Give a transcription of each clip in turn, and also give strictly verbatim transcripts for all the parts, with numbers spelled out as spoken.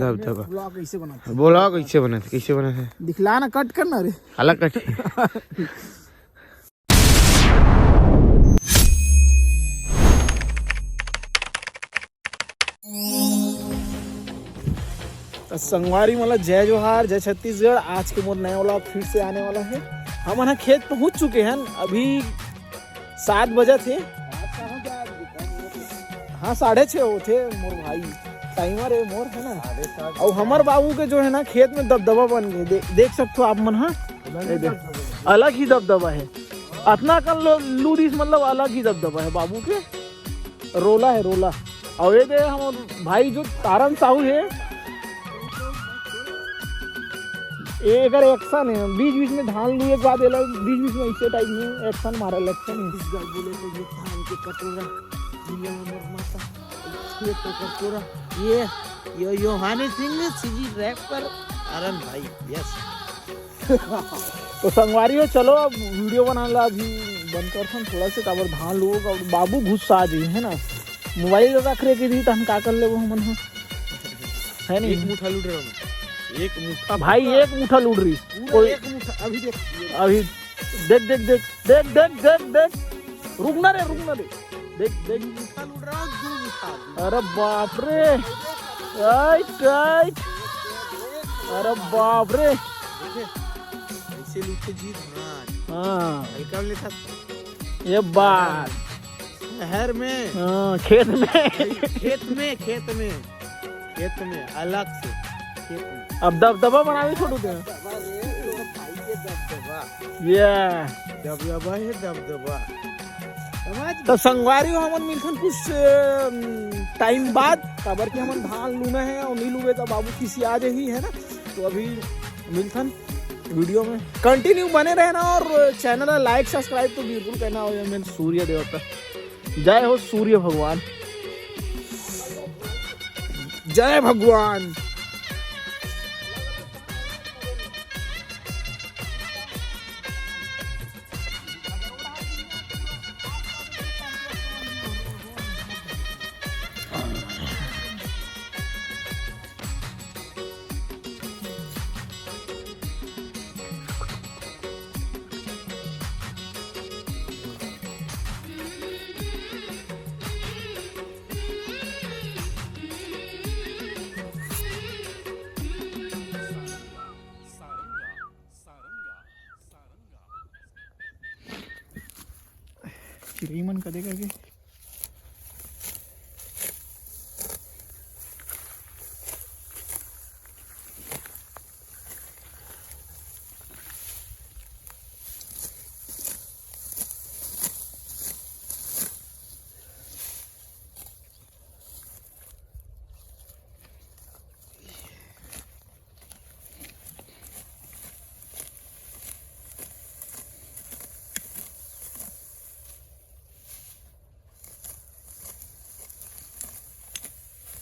धबधबा। ब्लॉग कैसे बनाते हैं? ब्लॉग कैसे बनाते, कैसे बनाते हैं? दिखला ना, कट करना रे। अलग कट। तो संगवारी मन ला जय जोहार, जय छत्तीसगढ़। आज के मोर नया व्लॉग फिर से आने वाला है। हमन ह खेत पहुंच चुके हैं, अभी सात बजे थे। हाँ, साढ़े छः होथे मोर भाई, टाइमर है मोर, है ना। और हमर बाबू के जो है ना, खेत में दबदबा बन गए। दे, देख सकते हो आप मन, हाँ, ये देख, अलग ही दबदबा है। अतना कन लो लूरिस, मतलब अलग ही दबदबा है बाबू के। रोला है, रोला। और ये दे हमर भाई जो तारन साहू है, ये एकर एक्शन है। बीच बीच में धान लुए के बाद एला बीच बीच में ऐसे टाइप में एक्शन मारे लगते हैं। छत्तीसगढ़ बोले तो ये धान के कटोरा, दुनिया में मोर माता, ये तो कटोरा, ये, ये योहानी सिंह, सीजी रैपर, अरन भाई, यस। तो संगवारी हो, चलो अब वीडियो बनाना ला अभी बंद करथन थोड़ा से, काबर धान लोग और बाबू गुस्सा आ जाई, है ना। मोबाइल रख रे के दी, तो हम का कर लेबो हमन ह, है नहीं? एक मुठा लूट रहा हूँ, एक मुठा भाई, पूरा, एक मुठा लूट रही। पूरा कोई एक मुठा। अभी देख, अभी देख, देख, देख, देख, देख, देख, देख, रुकना रे, रुकना रे, देख, देख। मुठा लूट रहा हूँ, दो मुठा। अरे बाप रे, राइट, राइट। अरे बाप रे। देखे, ऐसे लूट के जीत, हाँ। हाँ। हल्का में लेता। ये बात। शहर में। हाँ, खेत में। खेत में, खेत में, खेत में, अलग से, खेत में। अब दबदबा बनावे छोड़ू दे। दबदबा रे, तोर भाई के दबदबा। ये। दबदबा है, दबदबा। समझ? तो संगवारी हो, हमन मिलथन कुछ, अम, टाइम बाद, काबर कि हमन धान लूना है और नहीं लूबे तो बाबू किसी आ जाही, है ना। तो अभी मिलथन वीडियो में, कंटिन्यू बने रहना और चैनल ला लाइक सब्सक्राइब तो बिल्कुल करना हो। मैं सूर्य देवता, जय हो सूर्य भगवान, जय भगवान। चिरई मन कदे करके।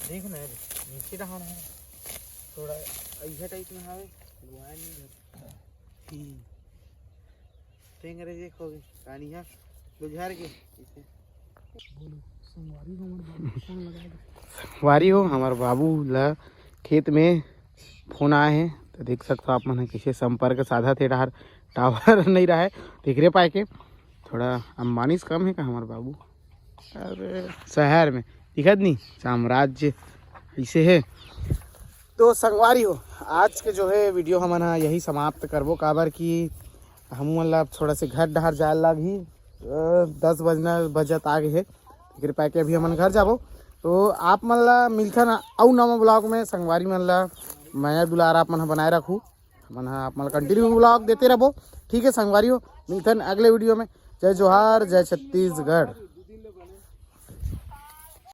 देख ना रे, नीचे डहान है, थोड़ा ऐसा टाइप में हवे, बुआए नहीं धरती। हम्म। तेंगरे देख हो गए, कानिया बुझार के इसे। बोलो, संगवारी हो हमर बाबू, फोन लगा दे। संगवारी हो, हमर बाबू ला खेत में फोन आए हे, तो देख सकते हो आप मन ह, कैसे संपर्क साधा थे, डहार टावर नहीं रहा है, तेकरे पाए के थोड़ा अंबानी से कम है का हमर बाबू? अरे शहर में दिखत नहीं, साम्राज्य ऐसे है। तो संगवारी हो, आज के जो है वीडियो हमन ह यही समाप्त करबो, काबर कि हमू मन ला अब थोड़ा से घर डहार जाए लागही। अ, दस बजना बजत आ गए है, तेकरे पाए के अभी हमन घर जाबो। तो आप मन ला मिलथन अउ नवा ब्लॉग में। संगवारी मन ला मया दुलार आप मन ह बनाए रखू, हमन ह आप मन ला कंटिन्यू ब्लॉग देते रहबो। ठीक है संगवारी हो, मिलथन अगले वीडियो में। जय जोहार, जय छत्तीसगढ़।